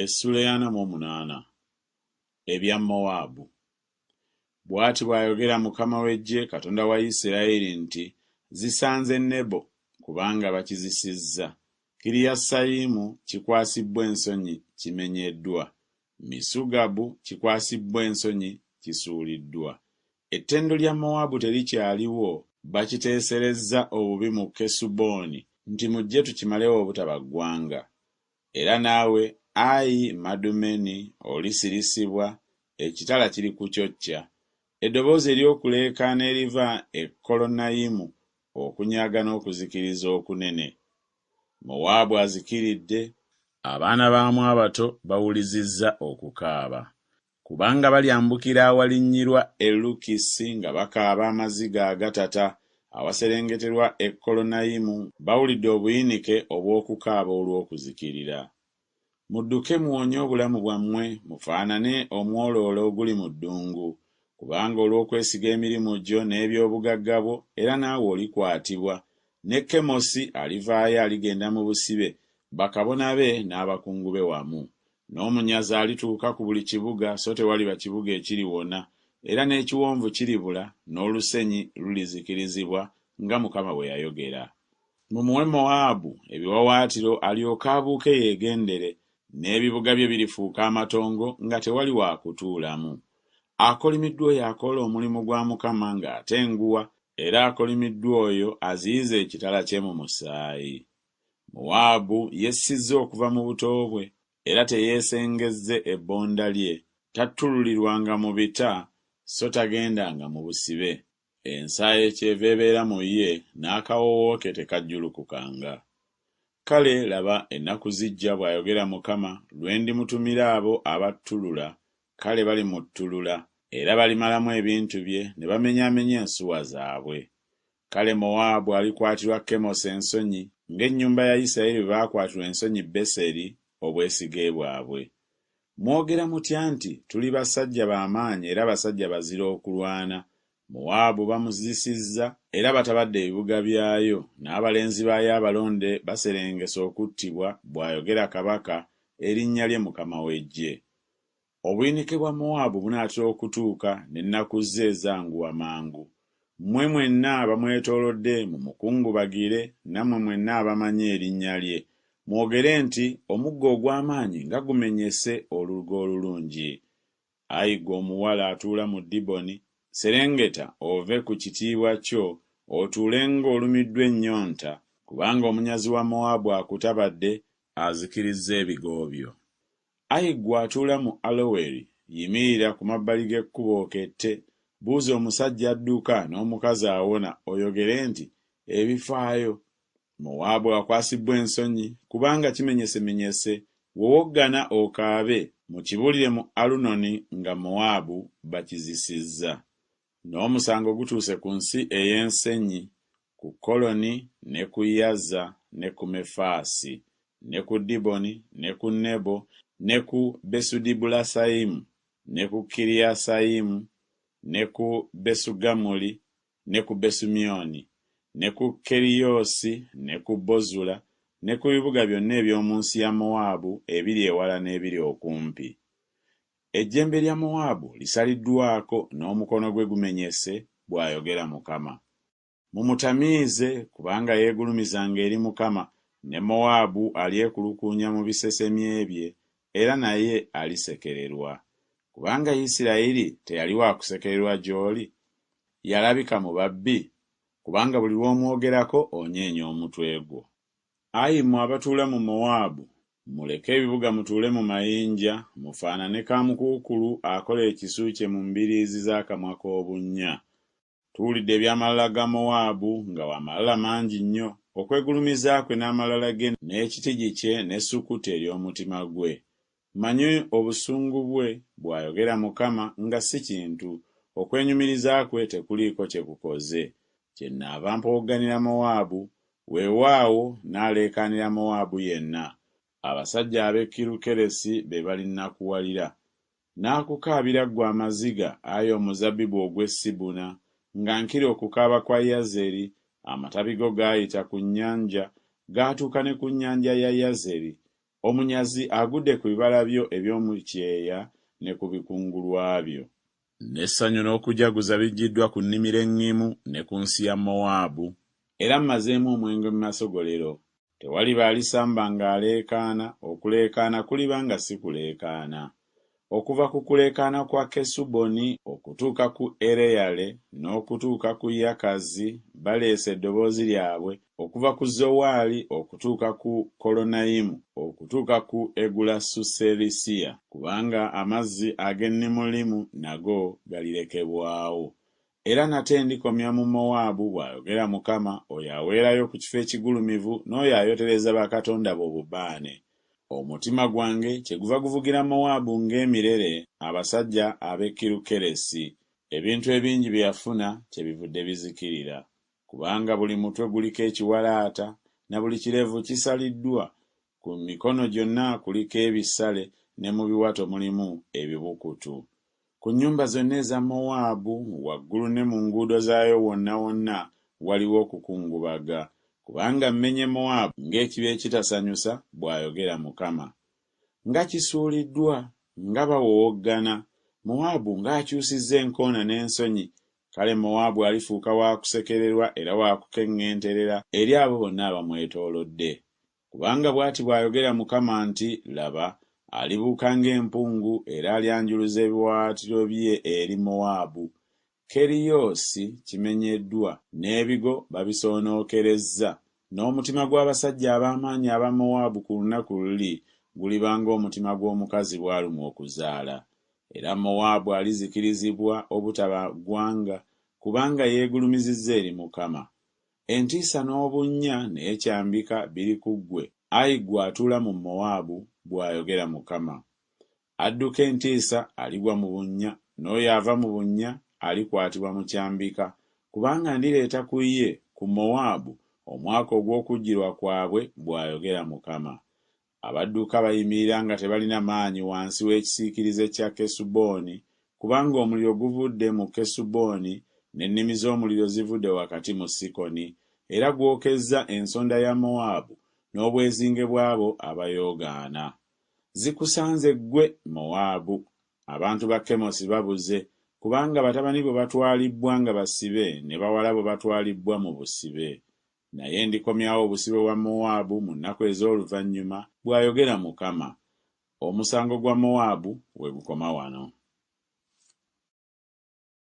Essuula ey'ana mu omunaana. Ebya Mowaabu. Bw'ati bw'ayogera Mukama w'eggye, Katonda wa Isirayiri nti, Zisanze Nebo, kubanga bakizisizza. Kiriyasayimu kikwasibbwa ensonyi, kimenyeddwa. Misugabu kikwasibbwa ensonyi, kisuuliddwa. Ettendo lya Mowaabu terikyaliwo, bakiteeserezza obubi mu Kesuboni nti Mujje tukimalewo obutaba ggwanga. Era naawe, ai Madumeni, olisirisibwa, ekitala kirikucocca. Eddoboozi ery'okuleekaana eriva e Kolonayimu, okunyaga n'okuzikiriza okunene. Mowaabu azikiridde. Abaana baamu abato bawulizizza okukaaba. Kubanga balyambukira awalinnyirwa e Lukisi nga bakaaba amaziga agatata, awaserengeterwa e Kolonayimu bawulidde obuyinike obw'okukaaba olw'okuzikirira. Mudduke muwonye obulamu bwammwe, mufaanane omwoloola oguli mu ddungu. Kubanga olw'okwesiga emirimu gyo n'eby'obugagga bwo, era naawe olikwatibwa, ne Kemosi alivaayo aligenda mu busibe, bakabona be n'abakungu be wamu. N'omunyazi alituuka ku buli kibuga, so tewaliba kibuga ekiriwona, era n'ekiwonvu kiribula, n'olusenyi lulizikirizibwa, nga Mukama bwe yayogera. Mumuwe Mowaabu ebiwawaatiro alyoke abuuke yeegendere, n'ebibuga bye birifuuka amatongo nga tewali wa kutuulamu. Akolimiddwa oyo akola omulimu gwa Mukama ng'atenguwa, era akolimiddwa oyo aziyiza ekitala kye mu musaayi. Mowaabu yessizza okuva mu buto bwe, era teyeesengezze ebbonda lye, tattululirwanga mu bita, so tagendanga mu busibe. Ensaayo kyeva ebeera mu ye, n'akawoowo ke tekajjulukukanga. Kale, laba, ennaku zijja, bw'ayogera Mukama, lwe ndimutumira abo abattulula, kale balimuttulula, era balimalamu ebintu bye, ne bamenyaamenya ensuwa zaabwe. Kale Mowaabu alikwatirwa Kemosi ensonyi, ng'ennyumba ya Isirayiri bwe baakwatirwa ensonyi Beseri, obwesige bwabwe. Mwogera mutya nti Tuli basajja ba maanyi era basajja bazira okulwana? Mowaabu bamuzisizza era batabadde ebibuga byayo, n'abalenzi baayo abalonde baserengese okuttibwa, bw'ayogera Kabaka, erinnya lye Mukama w'eggye. Obuyinike bwa Mowaabu bunaatera okutuuka, n'ennaku ze zanguwa mangu. Mmwe mwenna abamwetoolodde mumukungubagire, nammwe mwenna abamanyi erinnya lye. Mwogere nti, Omuggo ogw'amaanyi nga gumenyese olugo olulungi! Ayi ggwe omuwala atuula mu Diboni, serengeta ove ku kitiibwa kyo, otuule ng'olumiddwa ennyonta, kubanga omunyazi wa Mowaabu akutabadde, azikirizza ebigo byo. Ayi ggwe atuula mu Aloweri, yimirira ku mabbali g'ekkubo okette, buuza omusajja adduka n'omukazi awona, oyogere nti, Ebifaayo! Mowaabu akwasibbwa ensonyi, kubanga kimenyesemenyese, wowoggana okaabe, mukibuulire mu Alunoni nga Mowaabu bakizisizza. N'omusango gutuuse ku nsi ey'ensenyi, ku Koloni, ne ku Yaza, ne ku Mefaasi, ne ku Diboni, ne ku Nebo, ne ku Besudibulasayimu, ne ku Kiriyasayimu, ne ku Besugamuli, ne ku Besumyoni, ne ku Keriyoosi, ne ku Bozula, ne ku bibuga byonna eby'omu nsi ya Mowaabu ebiri ewala n'ebiri okumpi. Ejjembe lya Mowaabu lisaliddwako n'omukono gwe gumenyese, bw'ayogera Mukama. Mumutamiize, kubanga yeegulumizanga eri Mukama, ne Mowaabu alyekulukuunya mu bisesemye bye, era naye alisekererwa. Kubanga Isirayiri teyali wa kusekererwa gy'oli? Yalabika mu babbi? Kubanga buli lw'omwogerako onyeenya omutwe gwo. Ayi mmwe abatuula mu Mowaabu, muleke ebibuga mutuule mu mayinja, mufaanane kaamukuukulu akola ekisu kye mu mbiriizi z'akamwa k'obunnya. Tuwulidde eby'amalala ga Mowaabu, nga wa malala mangi nnyo, okwegulumiza kwe n'amalala ge n'ekitigi kye n'essukuti ery'omutima gwe. Mmanyi obusungu bwe, bw'ayogera Mukama, nga si kintu, okwenyumiriza kwe tekuliiko kye kukoze. Kyennaava mpowogganira Mowaabu, weewaawo, nnaaleekaanira Mowaabu yenna. Abasajja ab'e Kirukeresi be balinnakuwalira. Naakukaabira ggwe amaziga, ayi omuzabbibu ogw'e Sibuna, nga nkira okukaaba kwa Yazeri, amatabi go gaayita ku nnyanja, gaatuuka ne ku nnyanja ya Yazeri. Omunyazi agudde ku bibala byo eby'omu kyeya ne ku bikungulwa byo. N'essanyu n'okujaguza biggyiddwa ku nnimiro eŋŋimu ne ku nsi ya Mowaabu. Era mmazeemu omwenge mu masogolero. Tewaliba alisamba ng'aleekaana, okuleekaana kuliba nga si kuleekaana. Okuva ku kuleekaana kwa Kesuboni okutuuka ku Ereyale n'okutuuka ku Yakazi baleese eddoboozi lyabwe, okuva ku Zowaali okutuuka ku Kolonayimu okutuuka ku Egulasu-serisiya, kubanga amazzi ag'e Nimulimu nago galirekebwawo. Era nate ndikomya mu Mowaabu, bw'ayogera Mukama, oyo aweerayo ku kifo ekigulumivu n'oyo ayotereza bakatonda be obubaane. Omutima gwange kyeguva guvugira Mowaabu ng'emirere, abasajja ab'e Kirukeresi. Ebintu ebingi bye yafuna kyebivudde bizikirira. Kubanga buli mutwe guliko ekiwalaata, na buli kirevu kisaliddwa, ku mikono gyonna kuliko ebisale ne mu biwato mulimu ebibukutu. Ku nnyumba zonna eza Mowaabu waggulu ne mu nguudo zaayo wonna wonna waliwo okukungubaga, kubanga mmenye Mowaabu ng'ekibya ekitasanyusa, bw'ayogera Mukama. Nga kisuuliddwa, nga bawowoggana! Mowaabu ng'akyusizza enkoona n'ensonyi! Kale Mowaabu alifuuka wa kusekererwa era wa kukeŋŋenterera eri abo bonna abamwetoolodde. Kubanga bw'ati bw'ayogera Mukama nti, Laba, alibuuka ng'empungu, era alyanjuluza ebiwaawaatiro bye eri Mowaabu. Keriyoosi kimenyeddwa, n'ebigo babisoonookerezza, n'omutima gw'abasajja ab'amaanyi aba Mowaabu ku lunaku luli guliba ng'omutima gw'omukazi bw'alumwa okuzaala. Era Mowaabu alizikirizibwa obutaba ggwanga, kubanga yeegulumizizza eri Mukama. Entiisa n'obunnya n'ekyambika biri ku ggwe, ai ggwe atuula mu Mowaabu, bw'ayogera Mukama. Adduka entiisa aligwa mu bunnya, n'oyo ava mu bunnya alikwatibwa mu kyambika, kubanga ndireeta ku ye, ku Mowaabu, omwaka ogw'okujjirwa kwabwe, bw'ayogera Mukama. Abadduka bayimirira nga tebalina maanyi wansi w'ekisiikirize kya Kesuboni, kubanga omuliro guvudde mu Kesuboni, n'ennimi z'omuliro zivudde wakati mu Sikoni, era gwokezza ensonda ya Mowaabu n'obwezinge bw'abo abayoogaana. Zikusanze ggwe, Mowaabu! Abantu ba Kemosi babuze, kubanga batabani bo batwalibbwa nga basibe ne bawala bo batwalibbwa mu busibe. Naye ndikomyawo obusibe bwa Mowaabu mu nnaku ez'oluvannyuma, bw'ayogera Mukama. Omusango gwa Mowaabu we gukoma wano.